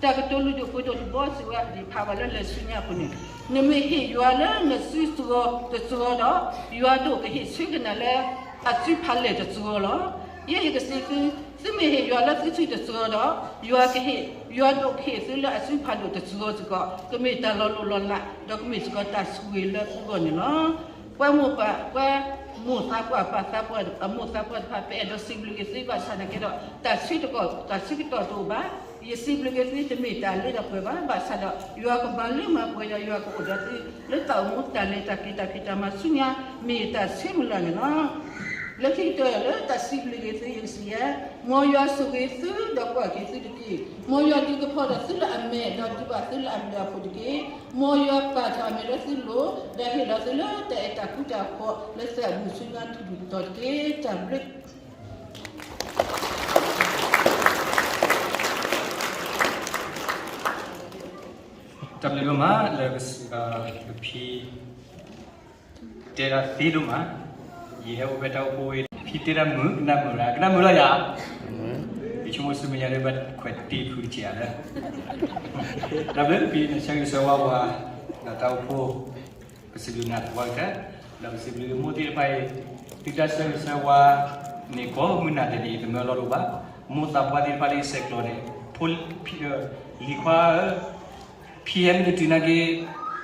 တၢ်ကတိၤလုၢ်ဒိၣ်ပှ့ၤဒိၣ်တဘီစံးဝဲဒ်ဖးဘၣ်လၢလံာ်ဆူညါအပူၤန့ၣ် နမ့ၢ်ဟ့ၣ်ယွၤလၢနစုတဂီၤတစှီၤဒီး ယွၤဒိၣ်ကဟ့ၣ်ဆၢက့ၤနၤလၢ အစုဖးလဲၢ်တစှီၤလီၤ. ယဲယကစံးသု, သုမ့ၢ်ဟ့ၣ်ယွၤလၢသုစုတစှီၤဒီး ယွၤကဟ့ၣ်, ယွၤဒိၣ်ကဟ့ၣ်သုလၢအစုဖးဒိၣ်တစှီၤစ့ၢ်ကီး, ကမ့ၢ်တၢ်လီၤလိၢ်လီၤလး ဒီးကမ့ၢ်စ့ၢ်ကီးတၢ်ဆိၣ်ဂ့ၤလၢသုဂီၢ်န့ၣ်လီၤ. ပှၤမိၢ်ပၢ်, ပှၤမိၢ်သးပှၢ်ပၢ်သးပှၢ်, အမိၢ်သးပှၢ်တဖၣ် ပအဲၣ်ဒိးစံးဘျုးက့ၤသုဘၣ်ဆၣ်သနာ်က့ဒီး တၢ်ဆၢကတီၢ်, တၢ်ဆၢကတီၢ်တအိၣ်ဘၣ်. ယစံးဘျုးက့ၤသုတမ့ၢ်တၢ်လၢတၢ်ပှဲၤဘၣ်, ဘၣ်ဆၣ်ဒီး ယွၤကမၤလၢမၤပှဲၤဒီး ယွၤကအိၣ်ဒီးသု လၢတၢ်အိၣ်မူတၢ်လဲၤတၢ်က့ၤတၢ်ဖံးတၢ်မၤဆူညါ မ့ၢ်ယတၢ်ဆၢမုၢ်လၢ်န့ၣ်လီၤ. လၢခံကတၢၢ်လၢတၢ်စံးဘျုးက့ၤသု ယကစံးယဲ, မ်ယွၤဆိၣ်ဂ့ၤသုဒီးကွၢ်က့ၤသုတက့ၢ်. မ်ယွၤဒုးကဖီဒီးသုလၢအမဲာ် ဒီးဒုးဘၣ်သုလၢအဘျုးအဖှိၣ်တက့ၢ်. မ်ယွၤပာ်ထီၣ်အမဲာ်လၢသုလိၤ ဒီးဟ့ၣ်လီၤသုလၢတၢ်အဲၣ်တၢ်ကွံတၢ်ဖှီၣ် လၢသုအဘျုးဆူညါတက့ၢ်. တၢ်ဘျုး တၢ်ဘျုးဒိၣ်မးလၢ ပဖံတဲဒၣ်သ့ဒိၣ်မး, ယဟဲအိၣ်ဖဲတၢ်အိၣ်ဖှိၣ်ဝဲ ဖံတဲဒၣ်မုာ် ကနၣ်မုာ်ဒၣ် ကနၣ်မုာ်လီၤယၤ, ယဆိကမိၣ်ဆူမဲာ်ညါလၢဘၣ်ခွဲးတ့ၢ်ဖုကစၢ်လၢ တၢ်ဘျုးဖံန့ၣ် ဆၢဂ့ၤဆၢဝါပှၤ ဒီးတၢ်အိၣ်ဖှိၣ် ပစံးဘျုးနၤသပှၢ်ကတၢၢ်, ဒီးပစံးဘျုးမိၢ်သ့ၣ်တဖၣ်အံၤ သုတၢ်ဆၢဂ့ၤဆၢဝါန့ၣ် ကိးမုၢ်နၤတနံၤအံၤ တမၢလီၤဒိၣ်ဘၣ်. မိၢ်သးပှၢ်သ့ၣ်တဖၣ်လၢယဆဲးကျိးန့ၣ် ဖိလံၤခွါဧၢ, ဖံဟဲမ့ၢ်တတုၤနာ်က့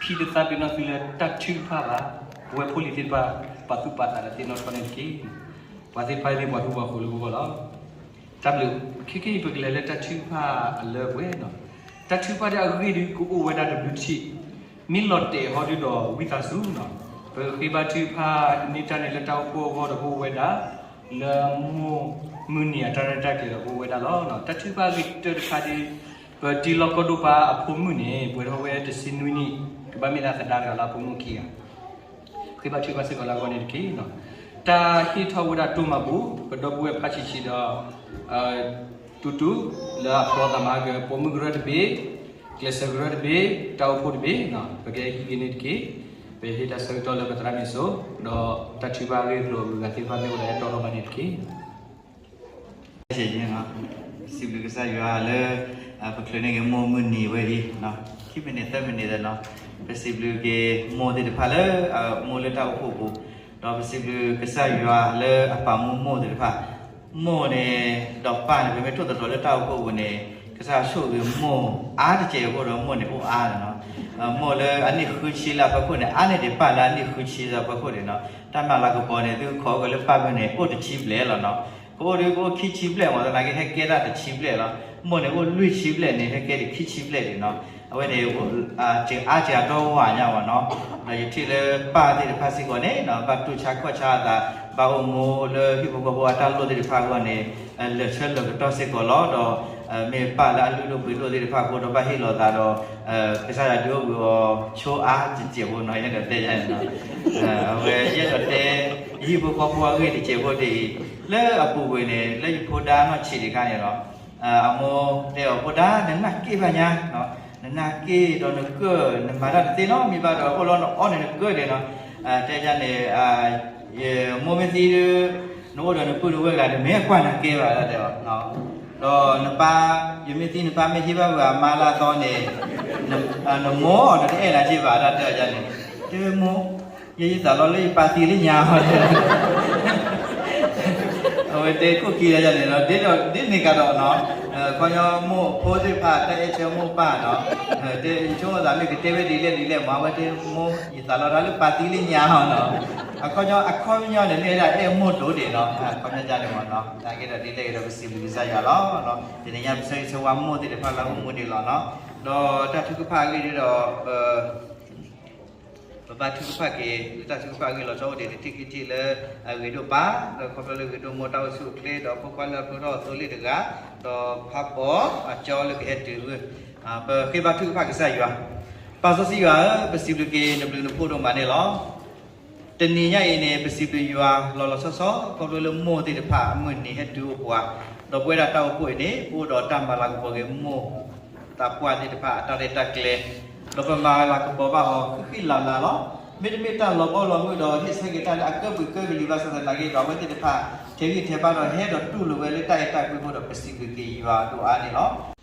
ဖံတသးပ့ၤနီၣ်သုလၢတၢ်ထုကဖၣ်ဘၣ်. ပဝဲဖိလံၤသ့ၣ်တဖၣ် ပာ်သူၣ်ပာ်သးဒီးသ့ၣ်နီၣ်ထီၣ်န့ၣ်တက့ၢ်. ပှၤသ့ၣ်တဖၣ်အံၤမ့ၢ်ပှၤဟံၣ်ပှၤဃီလၢပဂီၢ်လီၤ. တၢ်ဘျုး, ခဲကနံၣ်အံၤ ပကလဲၤလၢတၢ်ထုကဖၣ်အလၢအပှဲၤန့ၣ်, တၢ်ထုကဖၣ်ဒ်အဂ့ၢ်ဒုးကအိၣ်ဝဲဒၣ်တဘျုးထံး, မ့ၢ်လီၤတဲာ်ဟီဒုးဒီးဝံသးစူၤန့ၣ်, ပဃ့ဘါထုကဖၣ်န့ၢ်တၢ်န့ၣ်လၢတၢ်အိၣ်ဖှိၣ်အဂီၢ်ဒီးကအိၣ်ဝဲဒၣ်, လၢမိၢ်မုၢ်နံၤအတၢ်ရဲၣ်တၢ်ကျဲၤဒီးကအိၣ်ဝဲဒၣ်လီၤ. တၢ်ထုကဖၣ်အဂ့ၢ်ကတၢၢ်တခါဒုး, ပတံၤလီၢ်ကီၢ်ဒိၣ်ပၤအဖိမုၣ်န့ၣ် ပှဲၤထီၣ်ဝဲတဆံနွံနံၣ်, ကဘၣ်မ့ၢ်ဒၣ်သဒါတဂၤလၢအဖိမုၣ်ခံဂၤ ဃ့ဘါထုကဖၣ်စ့ၢ်ကီးလၢအဂီၢ်န့ၣ်တက့ၢ်. တၢ်ဟ့ၣ်ထီၣ်ဝဲဒၣ်တိၢ်မၤဘူၣ် ပဒီပုၢ်ဝဲၢ်ဖးဆံးဆံးဒီး တူတူ လၢအဖျီသးမၤက့ၤ ပိာ်မုၣ်ကရၢတဘ့ၣ်, ကျဲးစၢးကရၢတဘ့ၣ်, တၢ်အိၣ်ဖှိၣ်တဘ့ၣ်, ပကဟံးက့ၤန့ၣ်တက့ၢ်. ပဟ့ၣ်တၢ်ဆၢကတီၢ်လၢပသရၣ်မုၣ်စိ, ဒီးတၢ်ထုကဖၣ်အဂ့ၢ်အကျိၤအဂုၤအဂၤသ့ၣ်တဖၣ်မ့ၢ်အိၣ်ဒီးဟဲတီထီၣ်ဘၣ်န့ၣ်တက့ၢ်. စံးဘျုးကစၢ်ယွၤလၢ ပချုးန့ၢ်က့ၤမိၢ်မုၢ်နံၤဝဲအံၤ, ခံမံးနံးသၢမံးနံးသနီၤ, ပစံးဘျုးက့ၤမိၢ်သ့ၣ်တဖၣ်လၢ အအိၣ်မူလၢတၢ်အိၣ်ဖှိၣ်ပူၤ, ဒီးပစံးဘျုးကစၢ်ယွၤလၢအပာ်မူမိၢ်သ့ၣ်တဖၣ်, မိၢ်န့ၣ် ဒီးပၢ်န့ၣ် ပမ့ၢ်ထိၣ်သတြီၤလၢတၢ်အိၣ်ဖှိၣ်ပူၤန့ၣ် ကစၢ်ဆိၣ်ဂ့ၤမိၢ်အါတက့ၢ်အဃိဒီးမိၢ်န့ၣ်အိၣ်အါန့ၣ်လီၤ. မိၢ်လၢအနံၣ်ဃုဆံလၢအဖီခိၣ်န့ၣ် အါန့ၢ်ဒံးပၢ်လၢအနံၣ်ဃုဆံလၢအဖီခိၣ်န့ၣ်လီၤ. တၢ်မၤလၤကပီၤန့ၣ် သုကခိးကွံာ်လၢပၢ်ဖဲန့ၣ် အိၣ်တဆံဘျဲၣ်လီၤနီၤ. ကအိၣ်ဒုးကအိၣ်ခံဆံဘျဲၣ်မး သနာ်က့ဟဲကဲဒၣ်တဆံဘျဲၣ်လီၤ. မိၢ်န့ၣ်အိၣ်လွံၢ်ဆံဘျဲၣ်န့ၣ် ဟဲကဲဒၣ်ခံဆံဘျဲၣ်ဒံးနီၤ. အဝဲန့ၣ် စ့ၤအါစ့ၤအါဒီဝါညါမးနီၤ. ဒီးယထံၣ်လၢပၢ်သ့ၣ်တဖၣ်စ့ၢ်ကီးန့ၣ် ဘၣ်တူၢ်ဆါခီၣ်ဆါအသး, ဘၣ်အိၣ်မူလၢဟံၣ်ဖိဃီဖိအတၢ်လိၣ်သ့ၣ်တဖၣ်အဂီၢ်န့ၣ် လၢာ်ဆၢလၢာ်ကတီၢ်စ့ၢ်ကီးလီၤ. ဒီး မ့ၢ်ပၢ်လၢအလုၢ်ဒိၣ်ပှ့ၤဒိၣ်သ့ၣ်တဖၣ်အဃိဒီး ဘၣ်ဟ့ၣ်လီၤသးဒီး ကစၢ်ယွၤဒုးအိၣ်ဘှံးအီၤဆိအါတစဲးဖိနီၤ ယအဲၣ်ဒိးတဲယဲန့ၣ်နီၤ. အဝဲယအဲၣ်ဒိးတဲ ယဟံၣ်ဖိဃီဖိအဂ့ၢ်တစဲးဖိဒ်အံၤ, လၢအပူၤကွံာ်န့ၣ် လၢယဖိဒါနီၢ်ဆံးတခါန့ၣ်ဒီး အမိၢ်တဲအီၤ ဖိဒါ နနာ်က့ၢ်ဘၣ်ညါ, နနာ်က့ၢ်ဒီးနကၢၣ် နမၤတၢ်တသ့နီတမံၤဘၣ်ဒီး အိၣ်လီၤနအီၣ်န့ၣ်နကၢၣ်န့ၣ်နီၤ. တဲယဲန့ၣ် မိၢ်မ့ၢ်သံဒီး နအိၣ်ဒီးနပုၢ်နဝဲၢ်ကျါန့ၣ် မ့ၢ်အကွၢ်နၤကဲဘၣ် တၢ်တဲအီၤ. ဒီးနပၢ်, ယမ့ၢ်သံနပၢ်မ့ၢ်ဟ့ၣ်ဘၣ်ဝဲအမါလၢအသီန့ၣ် နမိၢ်ဒီးတအဲၣ်နၤက့ဘၣ် တၢ်တဲအီၤယဲန့ၣ်. တဲမိၢ်, ယဲယသးလီလၢယပၢ်သံလၢညါအီၤ အဝဲတဲခိၣ်ခံလၢယဲန့ၣ်ဒီး ဒ်န့ၣ်ကဒီးနီၤ, ခီညီမိၢ်ဖိသ့ၣ်တဖၣ် တၢ်အဲၣ်ဆၢမိၢ်ပၢ်နီၤ, ယဆိကမိၣ်သးမ့ၢ်ကတဲဝဲဒ်လဲၣ်ဒ်လဲၣ်မး အဝဲတဲမိၢ် ယသးလီတၢ်လၢပၢ်သံလၢညါအီၤနီၤ. အခီပညီ အခီပညီန့ၣ် မ့ၢ်ဝဲဒၣ်အဲၣ်မိၢ်ဒိၣ်ဒံးနီၤ, အခီပညီန့ၣ်မးနီၤ. နာ်က့ဒီးဒ်လဲၣ်ဂ့ၤဒီး ပစံးဘျုးကစၢ်ယွၤလီၤ. တနံၤညါပဆၢဂ့ၤဆၢဝါမိၢ်သ့ၣ်တဖၣ်လၢအအိၣ်မူဒံးလီၤနီၤ. ဒီးတၢ်ထုကဖၣ်အဂ့ၢ်ဒ်ဒီး ပ ပဘါထုကဖၣ်က့ၤ လၢတၢ်ထုကဖၣ်အဂ့ၢ်လီၤဆီအိၣ်ဒံးတထံၣ်ခံထံၣ်လၢ အဂ့ၤဒိၣ်ပၢ် ဒီးခီဖျိလၢဂ့ၤဒိၣ်မိၢ်တၢ်အိၣ်ဆူၣ်အိၣ်ချ့ ဒီးဖိခွါလၢအဖျိထီၣ်အသိလ့ၣ်တဂၤ ဒီးဖးဖီအကၠီလၢကဟဲတုၤ ပဃ့ဘါထုကဖၣ်ကစၢ်ယွၤ. ပၢ်စီဆှံယွၤဧၢ, ပစံးဘျုးက့ၤနဘျုးနဖှိၣ်ဒိၣ်မးန့ၣ်လီၤ. တနံၤညါအံၤန့ၣ် ပစံးဘျုးယွၤလီၤလီၤဆီဆီ ခီဖျိလၢမိၢ်သ့ၣ်တဖၣ်အမုၢ်နံၤဟဲတုၤအိၣ်ပှၤ, ဒီးပဝဲဒၣ်တၢ်အိၣ်ဖှိၣ်အံၤန့ၣ် ပအိၣ်ဒီးတၢ်မၤလၤကပီၤက့ၤမိၢ် သးပှၢ်သ့ၣ်တဖၣ်အတၢ်ရဲၣ်တၢ်ကျဲၤ, ဒီးပမၤလၤကပီၤဘၣ်အီၤဃံဃံလၤလၤလီၤ. မ့တမ့ၢ်တၢ်လီၤဘီလီၤမုၢ်ဒီး ဟ့ၣ်ဆၢက့ၤတၢ်လၢအကၢၣ်ပူၤကၢၣ်ကလံၤဘၣ်ဆၣ်သနာ်က့ဒီး အဝဲသ့ၣ်တဖၣ် ထဲးဂံၢ်ထဲးဘါဒီး ဟဲဒီးတူၢ်လိာ်ဝဲလၢတၢ်အဲၣ်တၢ်ကွံအဃိဒီး ပစံးဘျုးက့ၤယွၤဒိၣ်အါန့ၣ်လီၤ. ဒ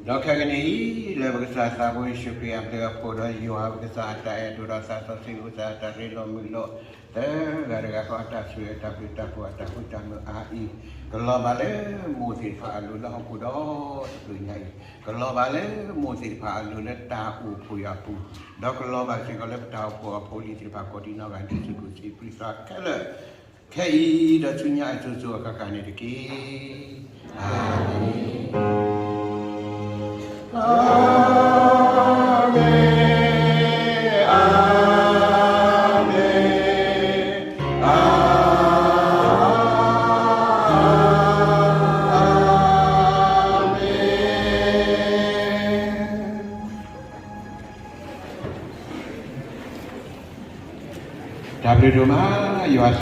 ီးခဲကနံၣ်အံၤ လၢပကစၢ်သးဘိယ့ၣ်ၡူးခရံာ်အဘျုးအဖှိၣ်ဒီး ယွၤပကစၢ်အတၢ်အဲၣ်ဒိၣ်ဒီးသးစီဆှံ ပကစၢ်အတၢ်ရ့လိာ်မုာ်လိာ် သၢဂၤတဂၤဃီအတၢ်ဆိၣ်ဂ့ၤအတၢ်ဘျုးတၢ်ဖှိၣ်အတၢ်ဃူတၢ်မုာ်အါအံၤ ကလီၤဘၣ်လၢမိၢ်သ့ၣ်တဖၣ်အလိၤလၢဟီၣ်ခိၣ်ဒီတကလုာ်ညါအံၤ, ကလီၤဘၣ်လၢမိၢ်သ့ၣ်တဖၣ်အလိၤလၢတၢ်အိၣ်ဖှိၣ်ယာ်ပူၤ, ဒီးကလီၤဘၣ်စ့ၢ်ကီးလၢပတၢ်အိၣ်ဖှိၣ်အဖိအလံၤသ့ၣ်တဖၣ်ကိးဒံးနီၢ်ဂၤဒဲး ဆူခိၣ်ဆံပြံသးခဲလၢာ် ခဲအံၤဒီးဆူညါအစိၤစိၤအဃၣ်ဃၣ်န့ၣ်တက့ၢ်. အၤမ့ၣ်, အၤမ့ၣ်, အၤမ့ၣ်, အၤမ့ၣ်. တၢ်ဘျုးဒိၣ်မး ယွၤ.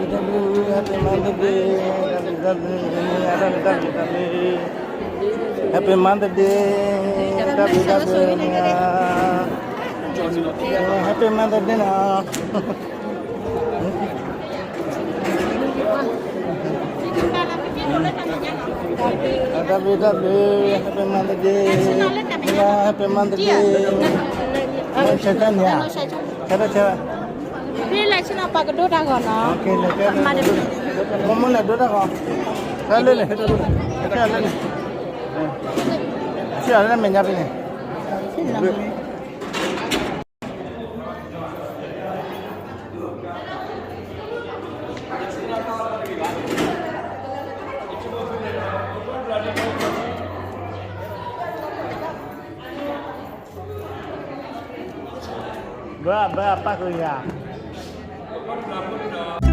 တၢ်ဘျုး Happy Mother's Day တၢ်ဘျုးတၢ်ဘျုး တၢ်ဘျုးတၢ်ဘျုး Happy Mother's Day တၢ်ဘျုးတၢ်ဘျုး Happy Mother's Day နီၤ တၢ်ဘျုးတၢ်ဘျုး Happy Mother's Day မ့ၢ်လၢ Happy Mother's Day ဆဲးတၢ်န့ၣ်ဧါ ဆဲးတၢ်ဆဲး ဖဲလဲၣ်ဆ့ၣ်နီၤ ပှၤကဒိတၢ်ဂီၤနီၤ မ့ၢ်လဲၣ်ဒိတၢ်ဂီၤ တၢ်လၢန့ၣ် ဆဲးလၢန့ၣ် ဆဲးလၢမဲာ်ညါဖဲန့ၣ် ဘၣ်ဘၣ်ပၢ်ကယၤ